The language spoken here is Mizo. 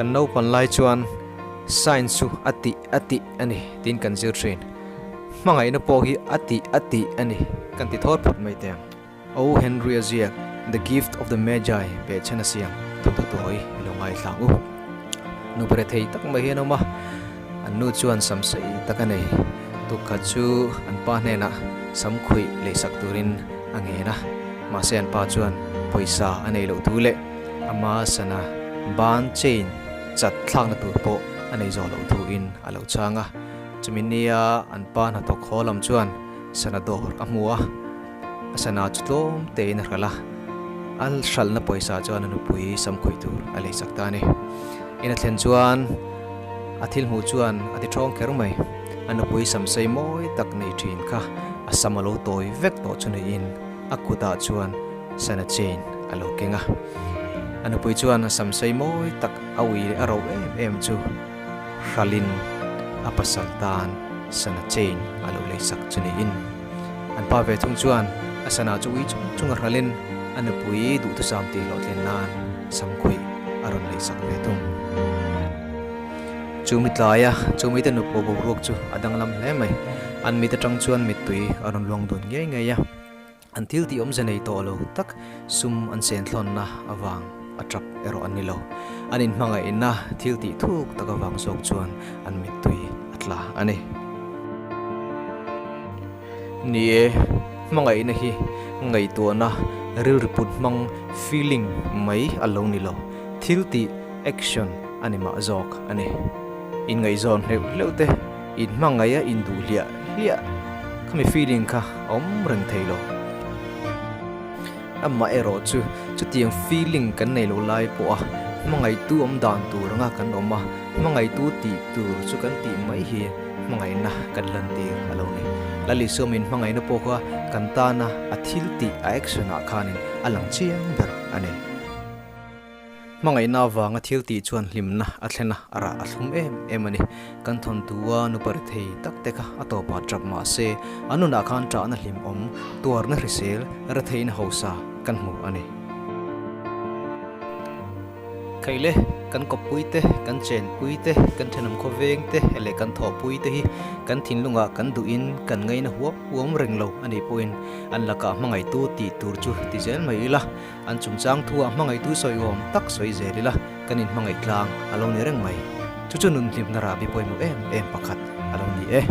Kan naupan lai chuan Science chu a tih a tih a ni tiin kan zir thin. Hmangaihna pawh hi a tih a tih a ni kan ti thawt phawt mai teh ang. O Henry a ziak The Gift of the Magi behchhan a siam thawnthu tawi i lo ngaithla ang u. Nu pere thei tak mai hi an awm a, an nu chuan sam sei tak a nei. Tukkhat chu an pa hnenah sam khuih leisak turin a ngen a, mahse an pa chuan pawisa a nei loh thu leh ama sana ban chain chat thlakna tur pawh a nei zawh loh thuin a lo chhang a. Chumi nia an pa hnathawk haw lam chuan sana dawr a hmu a. A sana chu tlawm tein a hralh a, a hralhna pawisa chuan a nupui samkhuih tur a leisak ta a ni. In a thlen chuan a thil hmuh chuan a ti ṭhawng kher mai. A nupui samsei mawi tak nei ṭhin kha a sam a lo tawi vek tawh chu niin a kutah chuan sana chain a lo keng a. A nupui chuan a samsei mawi tak a ui leh a ro em em chu hralhin a pasal tan sana chain a lo leisak chu niin. An pa ve thung chuan a sana chu ui chung chung a hralhin a nupui duhthusam tih hlawhtlin nan samkhuih a rawn leisak ve thung. Chu mi tlaia chu mite nupa boruak chu a danglam hle mai. An mit atang chuan mittui a rawn luang dun ngei ngei a. An thil tih awmze nei tawh lo tak sum an sen thlawnna avang a tap erawh an ni lo. An inhmangaihna thil tih thuk tak avang zawk chuan an mittui a tla a ni. Ni e, hmangaihna hi ngaihtuahna rilru put hmang, feeling, mai a lo ni lo. Thil tih, action, a ni mah zawk a ni. Inngaihzawn hleuh hleuh te, inhmangaih a induh hliah hliah khami feeling kha a awm reng thei lo. Amaherawh chu chutiang feeling kan nei lo lai pawh a hmangaihtu awm dan tur anga kan awm a, hmangaihtu tih tur chu kan tih mai hi hmangaihna kan lantir a lo ni. Lalisawmin hmangaihna pawh kha kan tana a thil tih a action ah khanin a lang chiang ber a ni. Hmangaihna avanga thil tih chuan hlimna a thlen a, a rah a thlum em em a ni. Kan thawntua nupa ri thei tak te kha a tawpah tap mah se, an nunah khan ṭahna hlimawm, tuarna hrisel, retheihna hausa kan hmu a ni. Khaile, kan kawppui te, kan chenpui te, kan thenawm khawveng te leh kan thawhpui te hi kan thinlungah kan duhin kan ngaina huam huam reng lo a nih pawhin an lakah hmangaihtu tih tur chu ti zel mai ila. An chungchang thu ah hmangaihtu sawiawm tak sawi zel ila kan inhmangaih tlang a lo ni reng mai. Chu chu nun hlimna rahbi pawimawh em em pakhat a lo ni e.